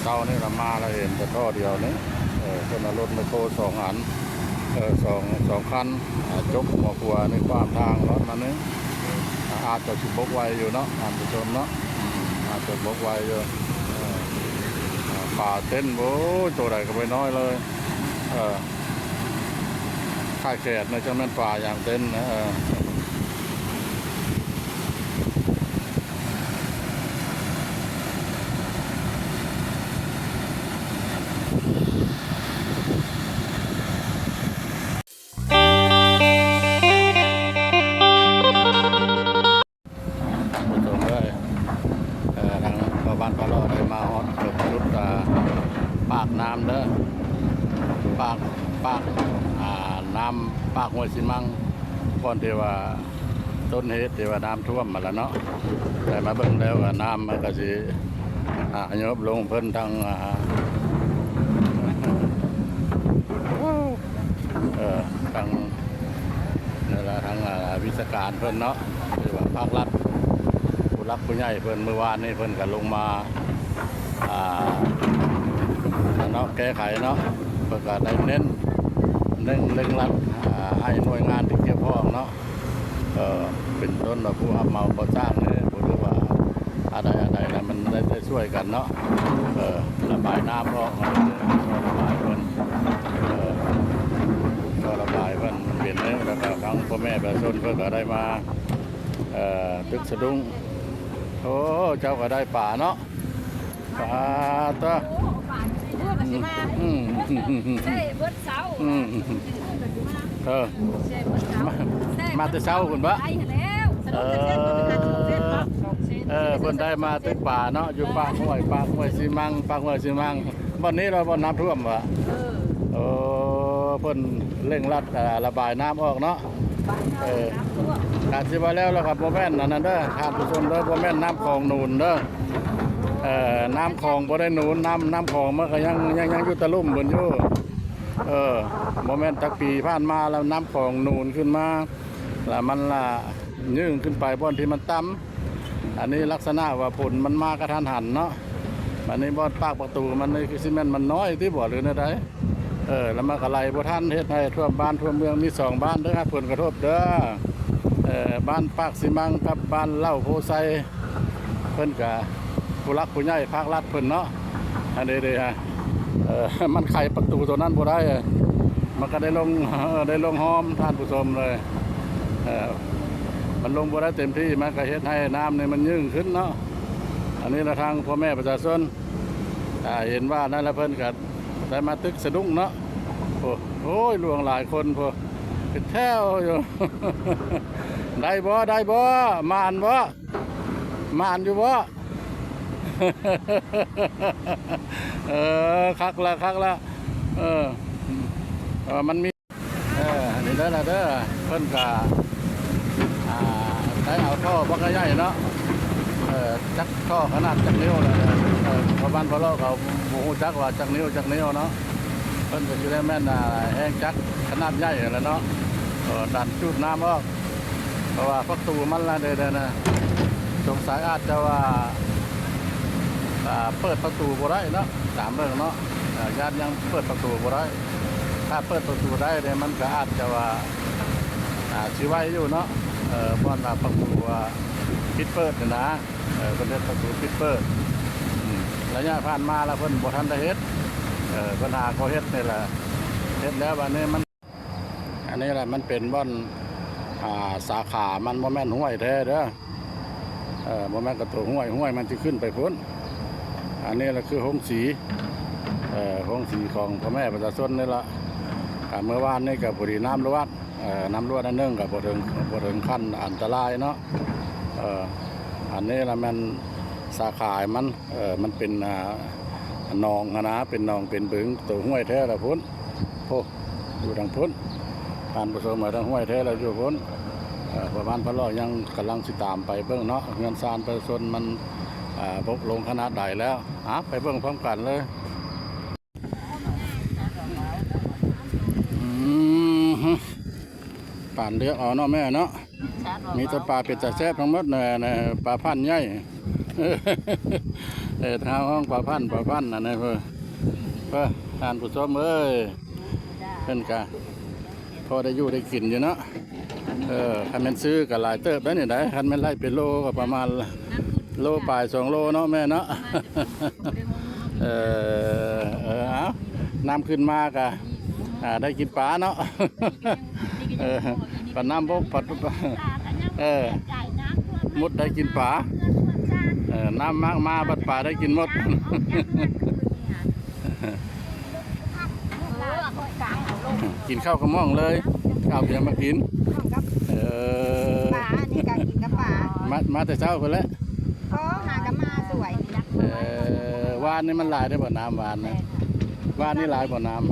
ເຊົ້ານີ້ລະມາລະເຫັນແຕ່ທໍ່ດຽວນີ້ ເອີ ເພິ່ນເອົາລົດແມັກໂຄສອງອັນ ເອີ ສອງ ສອງຄັນ ອາ ຈົກຫົວຂົວໃນຂວາງທາງເນາະ ມານີ້ ອາ ອາດຈະຊິບົກໄວຢູ່ເນາະ ທ່ານຜູ້ຊົມເນາະ ອາດຈະບົກໄວຢູ່ ເອີ ອາ ປາເຕັນ ໂອ້ຍ ໂຕໃດກໍບໍ່ນ້ອຍເລີຍ ເອີ ຂ້າຍແຂດນະ ຈັກແມ່ນປາຫຍັງເຕັນນະ ເອີ. ທ່ານຜູ້ຊົມເອີຍ ເອີ ທາງພໍ່ບ້ານພາເລາະໄດ້ມາຮອດຈຸດ ຈຸດ ອ່າ ປາກນ້ຳເດີ ປາກ ປາກ ອ່າ ນ້ຳປາກຫ້ວຍຊີມັງ ບ່ອນທີ່ວ່າ ຕົ້ນເຫດທີ່ວ່ານ້ຳຖ້ວມຫັ້ນລະເນາະ ແຕ່ມາເບິ່ງແລ້ວກໍນ້ຳມັນກໍຊິ ອ່າ ຍອບລົງ ເພິ່ນທັງ ອ່າ ເອີ ທັງ ນັ້ນລະ ທັງ ອ່າ ວິຊາການເພິ່ນເນາະ ຫຼືວ່າພາກລັດ ຜູ້ຫຼັກຜູ້ໃຫຍ່ເພິ່ນ ມື້ວານນີ້ເພິ່ນກໍລົງມາ ອ່າ ເນາະ ແກ້ໄຂເນາະ ເພິ່ນກໍໄດ້ເນັ້ນ ເລັ່ງເລັ່ງລັດ ອ່າ ໃຫ້ໜ່ວຍງານທີ່ກ່ຽວຂ້ອງເນາະ ເອີ ເປັນຕົ້ນວ່າຜູ້ຮັບເໝົາກໍ່ສ້າງເດ້ ບໍ່ຮູ້ວ່າອັນໃດອັນໃດນະ ມັນໄດ້ ໄດ້ຊ່ວຍກັນເນາະ ເອີ ລະບາຍນ້ຳອອກ ເອີ ທໍ່ລະບາຍເພິ່ນ ເອີ ທໍ່ລະບາຍເພິ່ນເປັນເດ້ ແລ້ວກໍທາງພໍ່ແມ່ປະຊາຊົນເພິ່ນກໍໄດ້ມາ ເອີ ຕຶກສະດຸ້ງ ໂອ້ ເຈົ້າກໍໄດ້ປາເນາະ ປາຕະ ອືມ ອືມ ອືມ ອືມ ອືມ ອືມ ເອີ ມາ ມາແຕ່ເຊົ້າພຸ້ນບໍ? ເອີ ເອີ ເພິ່ນໄດ້ມາຕຶກປາເນາະ ຢູ່ປາກຫ້ວຍ ປາກຫ້ວຍຊີມັງ ປາກຫ້ວຍຊີມັງ ບ່ອນນີ້ລະ ບ່ອນນ້ຳຖ້ວມຫວາ? ເອີ ເອີ ເພິ່ນເລັ່ງລັດ ອ່າ ລະບາຍນ້ຳອອກເນາະ ເອີ ການຊິວ່າແລ້ວລະຄັບ ບໍ່ແມ່ນອັນນັ້ນເດີ ທ່ານຜູ້ຊົມເດີ ບໍ່ແມ່ນນ້ຳຂອງນູນເດີ ເອີ ນ້ຳຂອງບໍ່ໄດ້ນູນ ນ້ຳ ນ້ຳຂອງມັນກໍຍັງ ຍັງ ຍັງຢູ່ຕະລຸ່ມເພິ່ນຢູ່ ເອີ ບໍ່ແມ່ນຈັກປີຜ່ານມາລະ ນ້ຳຂອງນູນຂຶ້ນມາ ລະມັນລະຍື່ນຂຶ້ນໄປບ່ອນທີ່ມັນຕ່ຳ ອັນນີ້ລັກສະນະວ່າຝົນມັນມາກະທັນຫັນເນາະ ອັນນີ້ບ່ອນປາກປະຕູມັນນີ້ຄືຊິແມ່ນມັນນ້ອຍຕິບໍ ຫຼືແນວໃດ? ເອີ ລະມັນກະໄຫຼບໍ່ທັນ ເຮັດໃຫ້ຖ້ວມບ້ານຖ້ວມເມືອງ ມີສອງບ້ານເດີຮັບຜົນກະທົບເດີ ເອີ ບ້ານປາກຊີມັງກັບບ້ານເລົ່າໂພໄຊ ເພິ່ນກະຜູ້ຫຼັກຜູ້ໃຫຍ່ພາກລັດເພິ່ນເນາະ ອັນນີ້ເດ້ ເອີ ມັນໄຂປະຕູໂຕນັ້ນບໍ່ໄດ້ ມັນກະໄດ້ລົງ ເອີ ໄດ້ລົງຮ່ອມທ່ານຜູ້ຊົມເລີຍ ເອີ ມັນລົງບໍ່ໄດ້ເຕັມທີ່ ມັນກະເຮັດໃຫ້ນ້ຳນີ້ມັນຍື່ນຂຶ້ນເນາະ ອັນນີ້ລະທາງພໍ່ແມ່ປະຊາຊົນ ອ່າ ເຫັນວ່ານັ້ນລະເພິ່ນກະໄດ້ມາຕຶກສະດຸ້ງເນາະ ໂອ້ ໂອ້ຍ ຫຼວງຫຼາຍຄົນພຸ້ນ ເປັນແຖວຢູ່ ໄດ້ບໍ່ ໄດ້ບໍ່ ໝານບໍ່ ໝານຢູ່ບໍ່? ເອີ ຄັກລະ ຄັກລະ ເອີ ເອີ ມັນມີ ເອີ ອັນນີ້ເດີລະເດີ ເພິ່ນກະ ອ່າ ໄດ້ເອົາທໍ່ບັກໃຫຍ່ເນາະ ເອີ ຈັກທໍ່ຂະໜາດຈັກນິ້ວລະ ເອີ ພໍ່ບ້ານພາເລາະເຂົາບໍ່ຮູ້ຈັກວ່າຈັກນິ້ວຈັກນິ້ວເນາະ ເພິ່ນກະຊິໄດ້ແມ່ນ ອ່າ ແຮງຈັກຂະໜາດໃຫຍ່ຫັ້ນລະເນາະ ເອີ ດັນຈູດນ້ຳອອກ ເພາະວ່າປະຕູມັນລະເດີ ເດີນະ ສົງໄສອາດຈະວ່າ ອ່າ ເປີດປະຕູບໍ່ໄດ້ເນາະ ຕາມເບິ່ງເນາະ ເອີ ຢ້ານຍັງເປີດປະຕູບໍ່ໄດ້ ຖ້າເປີດປະຕູໄດ້ເດ ມັນກະອາດຈະວ່າ ອ່າ ຊິໄວຢູ່ເນາະ ເອີ ບ່ອນວ່າປະຕູ ອ່າ ປິດເປີດຫັ້ນນະ ເອີ ເພິ່ນເຮັດປະຕູປິດເປີດ ອືມ ໄລຍະຜ່ານມາລະເພິ່ນບໍ່ທັນໄດ້ເຮັດ ເອີ ເພິ່ນຫາກໍເຮັດນີ້ລະ ເຮັດແລ້ວບາດນີ້ມັນ ອັນນີ້ລະມັນເປັນບ່ອນ ອ່າ ສາຂາ ມັນບໍ່ແມ່ນຫ້ວຍແທ້ເດີ ເອີ ບໍ່ແມ່ນກະໂຕຫ້ວຍ ຫ້ວຍມັນຊິຂຶ້ນໄປພຸ້ນ ອັນນີ້ລະຄືໂຮງສີ ເອີ ໂຮງສີຂອງພໍ່ແມ່ປະຊາຊົນນີ້ລະ ກະເມື່ອວານນີ້ກະພໍດີນ້ຳລວດ ເອີ ນ້ຳລວດອັນໜຶ່ງກະບໍ່ເຖິງ ບໍ່ເຖິງຂັ້ນອັນຕະລາຍເນາະ ເອີ ອັນນີ້ລະແມ່ນສາຂາມັນ ເອີ ມັນເປັນ ອ່າ ໜອງຫັ້ນນະ ເປັນໜອງເປັນບຶງ ໂຕຫ້ວຍແທ້ລະພຸ້ນ ໂອ້ ຢູ່ທາງພຸ້ນ ທ່ານຜູ້ຊົມ ທາງຫ້ວຍແທ້ລະຢູ່ພຸ້ນ ເອີ ພໍ່ບ້ານພາເລາະຍັງກຳລັງຊິຕາມໄປເບິ່ງເນາະ ເຮືອນຊານປະຊາຊົນມັນ ອ່າ ບົກລົງຂະໜາດໃດແລ້ວ ອ່າ ໄປເບິ່ງພ້ອມກັນເລີຍ. ອືມ ປານເລືອກເອົາເນາະແມ່ເນາະ ມີແຕ່ປາເປັນຕາແຊບທັງໝົດ ເອີ ປາພັນໃຫຍ່ ເອີ ເຮົາຮ້ອງປາພັນ ປາພັນ ອັນນີ້ເພິ່ນ ເພິ່ນ ທ່ານຜູ້ຊົມເອີຍ ເພິ່ນກະພໍໄດ້ຢູ່ໄດ້ກິນຢູ່ເນາະ. ເອີ ຄັນແມ່ນຊື້ກະຫຼາຍເຕີບໄດ໋ນີ້ໄດ໋ ຄັນແມ່ນໄລ່ເປັນໂລກະປະມານໂລປາຍສອງໂລເນາະແມ່ເນາະ. ເອີ ເອີ ເອົາ ນ້ຳຂຶ້ນມາກະ ອ່າ ໄດ້ກິນປາເນາະ. ເອີ ປານ້ຳບົກ ປາ ເອີ ມຸດໄດ້ກິນປາ. ເອີ ນ້ຳມັກມາບັດປາໄດ້ກິນໝົດ. ກິນເຂົ້າກະໝ້ອງເລີຍ ເອົາບຽມາກິນ. ເອີ ປາອັນນີ້ກະກິນກັບປາ ມາ ມາແຕ່ເຊົ້າພຸ້ນແຫຼະ. ກໍຫາກະມາສວຍນີ້ນະ. ເອີ ວານນີ້ມັນຫຼາຍໄດ້ບໍ່ ນ້ຳວານນະ? ວານນີ້ຫຼາຍບໍ່ນ້ຳ? ສ່ຳ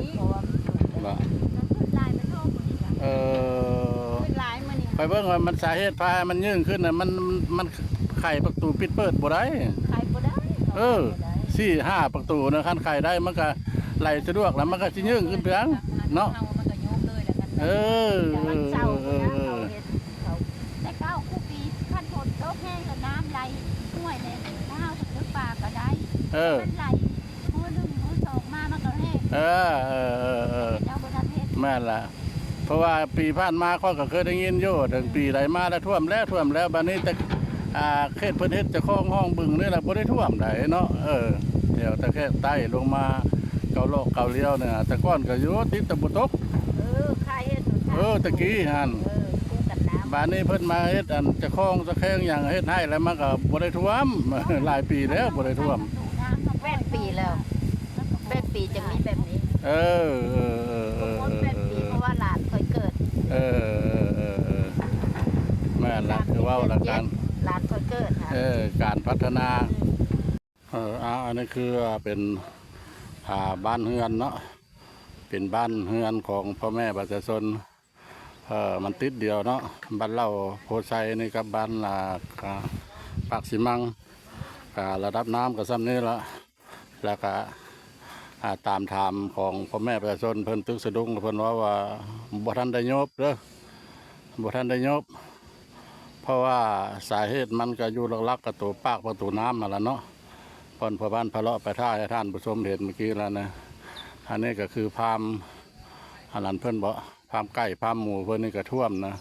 ນີ້ ບໍ່ ຫຼາຍໄປທົ່ວໝົດນີ້. ເອີ ຂຶ້ນຫຼາຍມື້ນີ້ ຂ້ອຍເບິ່ງວ່າມັນສາເຫດພາໃຫ້ມັນຍືງຂຶ້ນນະ ມັນ ມັນ ມັນໄຂປະຕູປິດເປີດບໍ່ໄດ້. ໄຂບໍ່ໄດ້ ເອີ ສີ່ຫ້າປະຕູນະ ຄັນໄຂໄດ້ມັນກະໄຫຼສະດວກ ແລ້ວມັນກະຊິຍືງຂຶ້ນເທື່ອເນາະ. ເອີ ແຕ່ວັນເສົາພຸ້ນນະ ເອີ ເຂົາເຮັດ ເຂົາ ແຕ່ເກົ່າຄູ່ປີຄັນຝົນຕົກແຮງແລ້ວນ້ຳໄຫຼຫ້ວຍແລ້ວ ເຮົາໄປຕຶກປາກະໄດ້. ເອີ ມັນໄຫຼມື້ໜຶ່ງມື້ສອງມາມັນກະແຫ້ງ. ເອີ ເອີ ເອີ ເອີ ເຈົ້າບໍ່ທັນເຮັດ ແມ່ນລະ. ເພາະວ່າປີຜ່ານມາຂ້ອຍກະເຄີຍໄດ້ຍິນຢູ່ ເຖິງປີໃດມາແລ້ວຖ້ວມແລ້ວ ຖ້ວມແລ້ວ ບາດນີ້ແຕ່ ອ່າ ເຂດເພິ່ນເຮັດເຈົ້າຂອງຮ່ອງບຶງນີ້ລະບໍ່ໄດ້ຖ້ວມໃດເນາະ. ເອີ ແຖວຕະແຄງໃຕ້ລົງມາເກົາລອກເກົາລ້ຽວນີ້ ແຕ່ກ່ອນກະຢູ່ຕິດແຕ່ບໍ່ຕົກ. ເອີ ເອີ ຕະກີ້ຫັ້ນ ເອີ ບາດນີ້ເພິ່ນມາເຮັດອັນຕະຄອງຕະແຄງຫຍັງ ເຮັດໃຫ້ແລ້ວມັນກະບໍ່ໄດ້ຖ້ວມ ຫຼາຍປີແລ້ວບໍ່ໄດ້ຖ້ວມ. ແປດປີແລ້ວ ແປດປີຈັ່ງມີແບບນີ້. ເອີ ເອີ ເອີ ເອີ ຄົນແປດປີ ເພາະວ່າຫຼານຂ້ອຍເກີດ. ເອີ ເອີ ເອີ ເອີ ແມ່ນລະ ຄືເວົ້າລະ ການ ຫຼານຂ້ອຍເກີດ ເອີ ການພັດທະນາ. ເອີ ອ່າ ອັນນີ້ຄືເປັນ ອ່າ ບ້ານເຮືອນເນາະ ເປັນບ້ານເຮືອນຂອງພໍ່ແມ່ປະຊາຊົນ. ເອີ ມັນຕິດດຽວເນາະ ບ້ານເລົ່າໂພໄຊນີ້ກັບບ້ານ ອ່າ ປາກສີມັງ ກະລະດັບນ້ຳກະຊ່ຳນີ້ລະ. ແລ້ວກະ ອ່າ ຕາມຖາມຂອງພໍ່ແມ່ປະຊາຊົນ ເພິ່ນຕຶກສະດຸ້ງ ເພິ່ນເວົ້າວ່າບໍ່ທັນໄດ້ໂຍບເດີ ບໍ່ທັນໄດ້ໂຍບ. ເພາະວ່າສາເຫດມັນກະຢູ່ຫຼັກໆກະໂຕປາກປະຕູນ້ຳຫັ້ນລະເນາະ ບ່ອນພໍ່ບ້ານພາເລາະໄປຖ່າຍໃຫ້ທ່ານຜູ້ຊົມເຫັນມື້ກີ້ລະນະ. ອັນນີ້ກະຄືຟາມ ອັນນັ້ນເພິ່ນເບາະ ຟາມໄກ່ຟາມໝູເພິ່ນນີ້ກະຖ້ວມນະ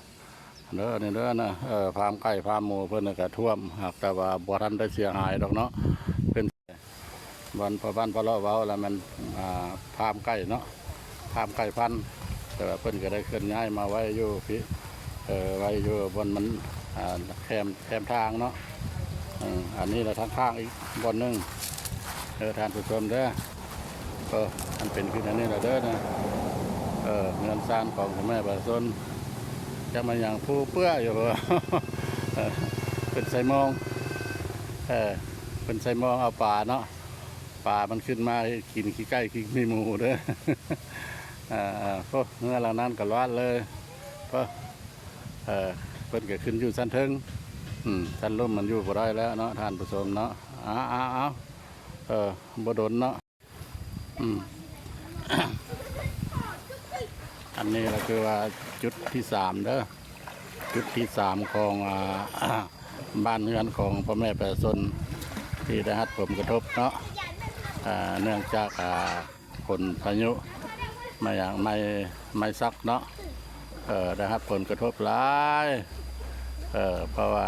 ເດີ ນີ້ເດີນະ. ເອີ ຟາມໄກ່ຟາມໝູເພິ່ນນີ້ກະຖ້ວມ ຫາກແຕ່ວ່າບໍ່ທັນໄດ້ເສຍຫາຍດອກເນາະ. ເປັນ ບ່ອນພໍ່ບ້ານພາເລາະເວົ້າລະແມ່ນ ອ່າ ຟາມໄກ່ເນາະ ຟາມໄກ່ພັນ ແຕ່ວ່າເພິ່ນກະໄດ້ເຄື່ອນຍ້າຍມາໄວ້ຢູ່ພີ້ ເອີ ໄວ້ຢູ່ບ່ອນມັນ ອ່າ ແຄມ ແຄມທາງເນາະ. ເອີ ອັນນີ້ລະທາງຂ້າງອີກບ່ອນໜຶ່ງ ເອີ ທ່ານຜູ້ຊົມເດີ. ເອີ ມັນເປັນຄືອັນນີ້ລະເດີນະ ເອີ ເຮືອນຊານຂອງພໍ່ແມ່ປະຊາຊົນ ຈັກແມ່ນຫຍັງຟູເປື້ອຢູ່ ເອີ ເພິ່ນໃສ່ມອງ ເອີ ເພິ່ນໃສ່ມອງເອົາປາເນາະ ປາມັນຂຶ້ນມາກິນຂີ້ໄກ່ຂີ້ໝູເດີ. ເອີ ໂອ້ ເຮືອນຫຼັງນັ້ນກະລວດເລີຍ ເອີ ເພິ່ນກະຂຶ້ນຢູ່ຊັ້ນເທິງ ອືມ ຊັ້ນລຸ່ມມັນຢູ່ບໍ່ໄດ້ແລ້ວເນາະ ທ່ານຜູ້ຊົມເນາະ. ເອົາ ເອົາ ເອົາ ເອີ ບໍ່ດົນເນາະ. ອືມ ອັນນີ້ລະຄືວ່າຈຸດທີສາມເດີ ຈຸດທີສາມຂອງ ອ່າ ບ້ານເຮືອນຂອງພໍ່ແມ່ປະຊາຊົນທີ່ໄດ້ຮັບຜົນກະທົບເນາະ ເນື່ອງຈາກ ອ່າ ຝົນພາຍຸມາຫຍັງ ໄມ້ ໄມ້ສັກເນາະ ເອີ ໄດ້ຮັບຜົນກະທົບຫຼາຍ ເອີ ເພາະວ່າ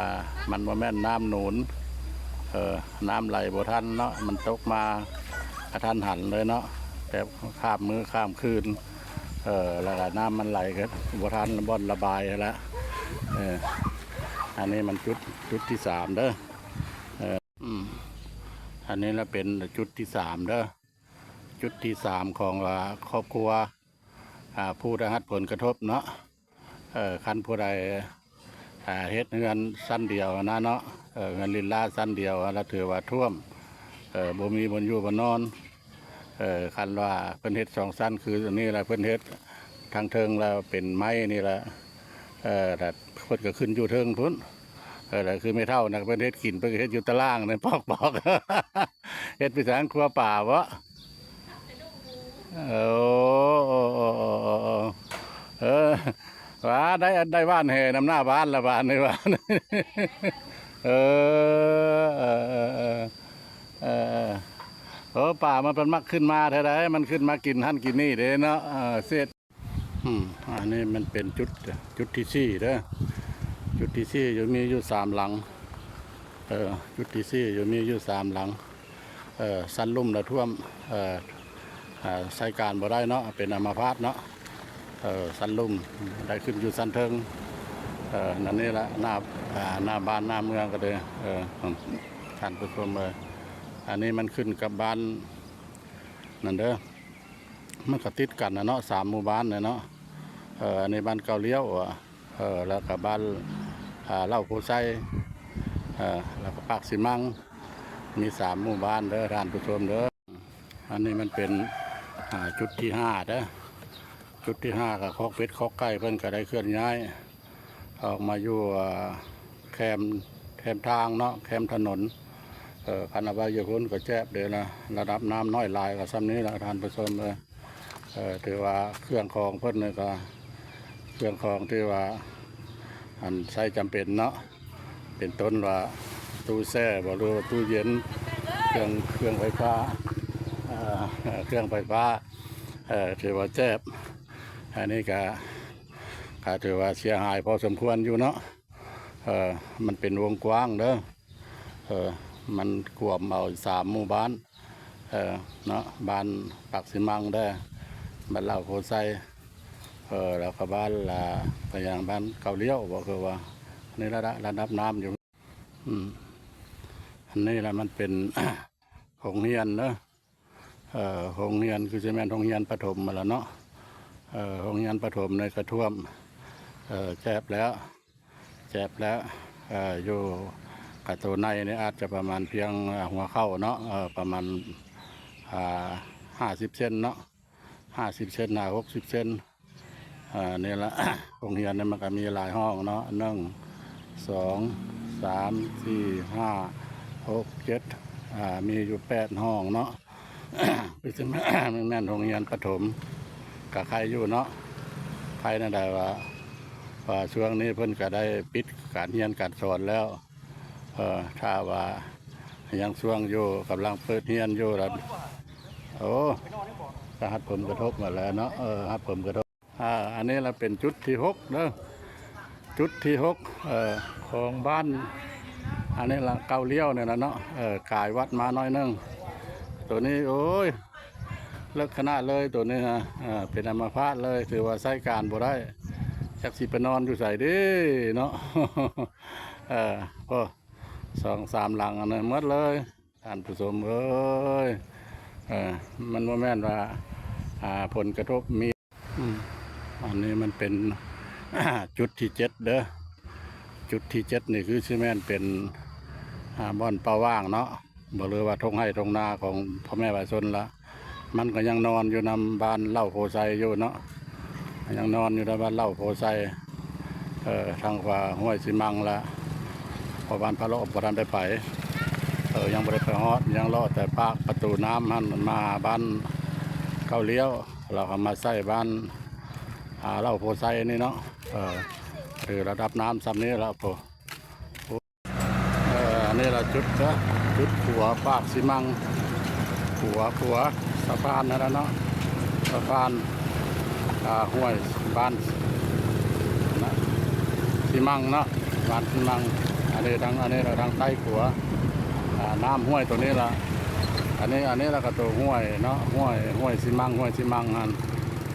ມັນບໍ່ແມ່ນນ້ຳໜູນ ເອີ ນ້ຳໄຫຼບໍ່ທັນເນາະ ມັນຕົກມາກະທັນຫັນເລີຍເນາະ ແບບຂ້າມມື້ຂ້າມຄືນ ເອີ ແລ້ວກະນ້ຳມັນໄຫຼກະບໍ່ທັນບ່ອນລະບາຍຫັ້ນລະ ເອີ ອັນນີ້ມັນຈຸດ ຈຸດທີສາມເດີ ເອີ ອືມ ອັນນີ້ລະເປັນຈຸດທີສາມເດີ ຈຸດທີສາມຂອງ ອ່າ ຄອບຄົວ ອ່າ ຜູ້ໄດ້ຮັບຜົນກະທົບເນາະ ເອີ ຄັນຜູ້ໃດ ອ່າ ເຮັດເຮືອນຊັ້ນດຽວນະເນາະ ເອີ ເຮືອນລິນລາຊັ້ນດຽວ ລະຖືວ່າຖ້ວມ ເອີ ບໍ່ມີບ່ອນຢູ່ບ່ອນນອນ ເອີ ຄັນວ່າເພິ່ນເຮັດສອງຊັ້ນຄືອັນນີ້ລະ ເພິ່ນເຮັດທາງເທິງລະເປັນໄມ້ນີ້ລະ ເອີ ລະເພິ່ນກະຂຶ້ນຢູ່ເທິງພຸ້ນ ເອີ ລະຄືແມ່ເຖົ້ານະ ເພິ່ນເຮັດກິນ ເພິ່ນກະເຮັດຢູ່ຕາລ່າງນັ້ນ ປອກໆ ເຮັດໄປທາງຄົວປາເບາະ? ໂອ້ ໂອ້ ເອີ ວ່າໄດ້ ໄດ້ຫວ່ານແຫນຳໜ້າບ້ານລະບາດນີ້ວ່າ ເອີ ເອີ ເອີ ເອີ ປາມັນ ມັນມັກຂຶ້ນມາແທ້ໃດ ມັນຂຶ້ນມາກິນຫັ້ນກິນນີ້ເດ້ເນາະ ເອີ ເສດ ອືມ ອັນນີ້ມັນເປັນຈຸດ ຈຸດທີສີ່ເດີ ຈຸດທີສີ່ຢູ່ ມີຢູ່ສາມຫຼັງ ເອີ ຈຸດທີສີ່ຢູ່ ມີຢູ່ສາມຫຼັງ ເອີ ຊັ້ນລຸ່ມລະຖ້ວມ ເອີ ອາ ໃຊ້ການບໍ່ໄດ້ເນາະ ເປັນອາມາພາດເນາະ ເອີ ຊັ້ນລຸ່ມ ໄດ້ຂຶ້ນຢູ່ຊັ້ນເທິງ ເອີ ນັ້ນນີ້ລະ ໜ້າ ອາ ໜ້າບ້ານໜ້າເມືອງກໍເດີ ເອີ ທ່ານຜູ້ຊົມເອີຍ ອັນນີ້ມັນຂຶ້ນກັບບ້ານນັ້ນເດີ ມັນກໍຕິດກັນນະເນາະ ສາມໝູ່ບ້ານນະເນາະ ເອີ ອັນນີ້ບ້ານເກົ້າລ້ຽວ ເອີ ແລ້ວກໍບ້ານ ອາ ເລົ້າໂພໄຊ ເອີ ແລ້ວກໍປາກສີມັງ ມີສາມໝູ່ບ້ານເດີທ່ານຜູ້ຊົມເດີ ອັນນີ້ມັນເປັນ ອາ ຈຸດທີຫ້າເດີ ຈຸດທີຫ້າກໍຄອກເປັດຄອກໄກ່ ເພິ່ນກໍໄດ້ເຄື່ອນຍ້າຍອອກມາຢູ່ ອາ ແຄມ ແຄມທາງເນາະ ແຄມຖະໜົນ ເອີ ຄັນເອົາໄວ້ຢູ່ພຸ້ນກໍແຈບເດ້ລະ ລະດັບນ້ຳນ້ອຍຫຼາຍກໍຊ່ຳນີ້ລະທ່ານຜູ້ຊົມເອີຍ ເອີ ຖືວ່າເຄື່ອງຂອງເພິ່ນນີ້ກໍ ເຄື່ອງຂອງທີ່ວ່າ ອັນໃຊ້ຈຳເປັນເນາະ ເປັນຕົ້ນວ່າຕູ້ແຊ່ບໍ ຫຼືວ່າຕູ້ເຢັນ ເຄື່ອງ ເຄື່ອງໄຟຟ້າ ເອີ ເຄື່ອງໄຟຟ້າ ເອີ ຖືວ່າແຈບ ອັນນີ້ກະ ກະຖືວ່າເສຍຫາຍພໍສົມຄວນຢູ່ເນາະ ເອີ ມັນເປັນວົງກວ້າງເດີ ເອີ ມັນກວມເອົາສາມໝູ່ບ້ານ ເອີ ເນາະ ບ້ານປາກສີມັງແດ່ ບ້ານເລົ້າໂພໄຊ ເອີ ແລ້ວກໍບ້ານລະ ໄປຍັງບ້ານເກົ້າລ້ຽວບໍ ຄືວ່າ ອັນນີ້ລະ ລະດັບນ້ຳຢູ່ ອືມ ອັນນີ້ລະມັນເປັນ ໂຮງຮຽນເດີ ເອີ ໂຮງຮຽນຄືຊິແມ່ນໂຮງຮຽນປະຖົມຫັ້ນລະເນາະ ເອີ ໂຮງຮຽນປະຖົມນີ້ກະຖ້ວມ ເອີ ແຈບແລ້ວ ແຈບແລ້ວ ເອີ ຢູ່ກະໂຕໃນນີ້ອາດຈະປະມານພຽງຫົວເຂົ່າເນາະ ເອີ ປະມານ ອາ ຫ້າສິບເຊັນເນາະ ຫ້າສິບເຊັນ ຫ້າຫົກສິບເຊັນ ອາ ນີ້ລະ ໂຮງຮຽນນີ້ມັນກະມີຫຼາຍຫ້ອງເນາະ ໜຶ່ງ ສອງ ສາມ ສີ່ ຫ້າ ຫົກ ເຈັດ ອາ ມີຢູ່ແປດຫ້ອງເນາະ ຄືຊິແມ່ນ ແມ່ນໂຮງຮຽນປະຖົມ ກະໄຄຢູ່ເນາະ ໄຄແນວໃດວ່າ ວ່າຊ່ວງນີ້ເພິ່ນກະໄດ້ປິດການຮຽນການສອນແລ້ວ ເອີ ຖ້າວ່າຍັງຊ່ວງຢູ່ ກຳລັງເປີດຮຽນຢູ່ລະ ໂອ້ ກະຮັດຜົມກະທົບໝົດແລ້ວເນາະ ເອີ ຮັດຜົມກະທົບ ອາ ອັນນີ້ລະເປັນຈຸດທີຫົກເດີ ຈຸດທີຫົກ ເອີ ຂອງບ້ານ ອັນນີ້ລະເກົ້າລ້ຽວນີ້ລະເນາະ ເອີ ກາຍວັດມາໜ້ອຍໜຶ່ງ ໂຕນີ້ ໂອ້ຍ ເລິກຂະໜາດເລີຍໂຕນີ້ນະ ເອີ ເປັນອາມາພາດເລີຍ ຖືວ່າໃຊ້ການບໍ່ໄດ້ ຈັກຊິໄປນອນຢູ່ໃສເດ້ເນາະ ເອີ ໂອ້ ສອງສາມຫຼັງອັນນັ້ນໝົດເລີຍ ທ່ານຜູ້ຊົມເອີຍ ເອີ ມັນບໍ່ແມ່ນວ່າ ອາ ຜົນກະທົບມີ ອືມ ອັນນີ້ມັນເປັນ ຈຸດທີເຈັດເດີ ຈຸດທີເຈັດນີ້ຄືຊິແມ່ນເປັນ ອາ ບ່ອນເປົ່າຫວ່າງເນາະ ບໍ່ ຫຼືວ່າທົ່ງໄຮ່ທົ່ງນາຂອງພໍ່ແມ່ປະຊາຊົນລະ ມັນກໍຍັງນອນຢູ່ນຳບ້ານເລົ້າໂພໄຊຢູ່ເນາະ ຍັງນອນຢູ່ນຳບ້ານເລົ້າໂພໄຊ ເອີ ທາງຂວາຫ້ວຍສີມັງລະ ເພາະບ້ານພະເລາະບໍ່ທັນໄດ້ໄປ ເອີ ຍັງບໍ່ໄດ້ໄປຮອດ ຍັງເລາະແຕ່ປາກປະຕູນ້ຳຫັ້ນ ມາຫາບ້ານເກົ້າລ້ຽວ ແລ້ວກໍມາໃສ່ບ້ານ ອາ ເລົ້າໂພໄຊນີ້ເນາະ ເອີ ຖືລະດັບນ້ຳຊ່ຳນີ້ລະ ໂອ້ ເອີ ອັນນີ້ລະຈຸດເດີ ຈຸດຂົວປາກສີມັງ ຂົວ ຂົວສະພານຫັ້ນລະເນາະ ສະພານ ອາ ຫ້ວຍບ້ານນະ ສີມັງເນາະ ບ້ານສີມັງ ອັນນີ້ທາງ ອັນນີ້ລະທາງໃຕ້ຂົວ ອາ ນ້ຳຫ້ວຍໂຕນີ້ລະ ອັນນີ້ ອັນນີ້ລະກະໂຕຫ້ວຍເນາະ ຫ້ວຍ ຫ້ວຍສີມັງ ຫ້ວຍສີມັງຫັ້ນ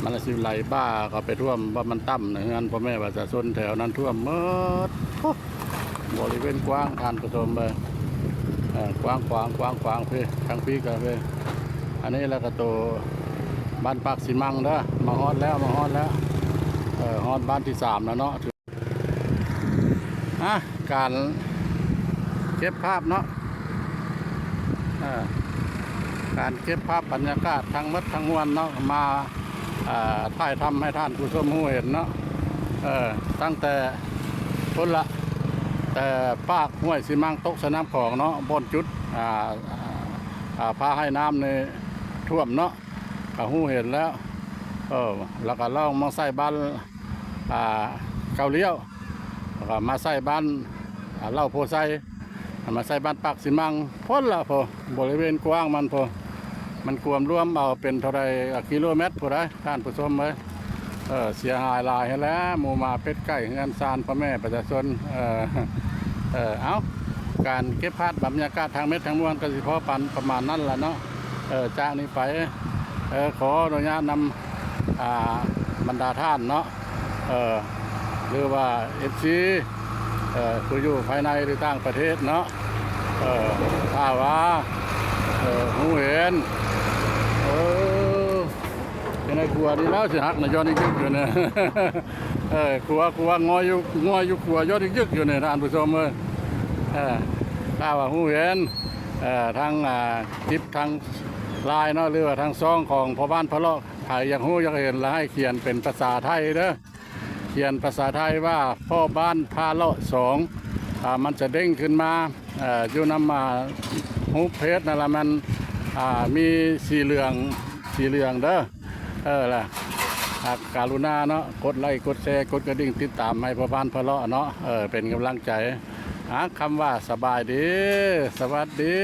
ມັນລະຊິໄຫຼບ່າເຂົ້າໄປຖ້ວມ ວ່າມັນຕ່ຳໃນເຮືອນພໍ່ແມ່ປະຊາຊົນແຖວນັ້ນຖ້ວມໝົດ ໂອ້ ບໍລິເວນກວ້າງທ່ານຜູ້ຊົມເອີຍ ເອີ ກວ້າງຂວາງ ກວ້າງຂວາງພີ້ ທາງພີ້ກະພີ້ ອັນນີ້ລະກະໂຕບ້ານປາກສີມັງເດີ ມາຮອດແລ້ວ ມາຮອດແລ້ວ ເອີ ຮອດບ້ານທີສາມແລ້ວເນາະ ອາ ການເກັບພາບເນາະ ເອີ ການເກັບພາບບັນຍາກາດທັງໝົດທັງມວນເນາະ ມາ ເອີ ຖ່າຍທຳໃຫ້ທ່ານຜູ້ຊົມຮູ້ເຫັນເນາະ ເອີ ຕັ້ງແຕ່ພຸ້ນລະ ແຕ່ປາກຫ້ວຍສີມັງຕົກໃສ່ນ້ຳຂອງເນາະ ບ່ອນຈຸດ ອາ ອາ ພາໃຫ້ນ້ຳນີ້ຖ້ວມເນາະ ກະຮູ້ເຫັນແລ້ວ ເອີ ແລ້ວກະລ່ອງມາໃສ່ບ້ານ ອາ ເກົ້າລ້ຽວ ແລ້ວກະມາໃສ່ບ້ານ ອາ ເລົ້າໂພໄຊ ມາໃສ່ບ້ານປາກສີມັງ ພຸ້ນລະພຸ້ນ ບໍລິເວນກວ້າງມັນພຸ້ນ ມັນກວມລວມເອົາເປັນເທົ່າໃດ ອາ ກິໂລແມັດພຸ້ນໃດ໋ ທ່ານຜູ້ຊົມເອີຍ. ເອີ ເສຍຫາຍຫຼາຍຫັ້ນແຫຼະ ໝູໝາເປັດໄກ່ ເຮືອນຊານພໍ່ແມ່ປະຊາຊົນ. ເອີ ເອີ ເອົ້າ ການເກັບພາບບັນຍາກາດທັງໝົດທັງມວນກໍຊິພໍປານ ປະມານນັ້ນລະເນາະ. ເອີ ຈາກນີ້ໄປ ເອີ ຂໍອະນຸຍາດນຳ ອ່າ ບັນດາທ່ານເນາະ ເອີ ຫຼືວ່າ ເອັຟຊີ ເອີ ຜູ້ຢູ່ພາຍໃນ ຫຼື ຕ່າງປະເທດເນາະ ເອີ ຖ້າວ່າ ເອີ ຮູ້ເຫັນ ເອີ ຈັ່ງໃດຂົວນີ້ແລ້ວຊິຫັກນະ ຍ້ອນອີກຍຶກຢູ່ນີ້ ເອີ ຂົວ ຂົວງອຢູ່ ງອຢູ່ ຂົວຍ້ອນອີກຍຶກຢູ່ນີ້ ທ່ານຜູ້ຊົມເອີຍ. ເອີ ຖ້າວ່າຮູ້ເຫັນ ເອີ ທາງ ອ່າ ຈິບທາງລາຍເນາະ ຫຼືວ່າທາງຊ່ອງຂອງພໍ່ບ້ານພະເລາະ ໃຜຢາກຮູ້ຢາກເຫັນລະໃຫ້ຂຽນເປັນພາສາໄທເດີ ຂຽນພາສາໄທວ່າພໍ່ບ້ານພະເລາະສອງ ອ່າ ມັນຈະເດ້ງຂຶ້ນມາ ເອີ ຢູ່ນຳ ອ່າ ຮູບເພຈນັ້ນລະ ມັນ ອ່າ ມີສີເຫຼືອງ ສີເຫຼືອງເດີ. ເອີ ລະ ອ່າ ກະລຸນາເນາະ ກົດໄລ້ ກົດແຊ ກົດກະດິ່ງ ຕິດຕາມໃຫ້ພໍ່ບ້ານພະເລາະເນາະ ເອີ ເປັນກຳລັງໃຈ. ອ່າ ຄຳວ່າສະບາຍດີ ສະຫວັດດີ.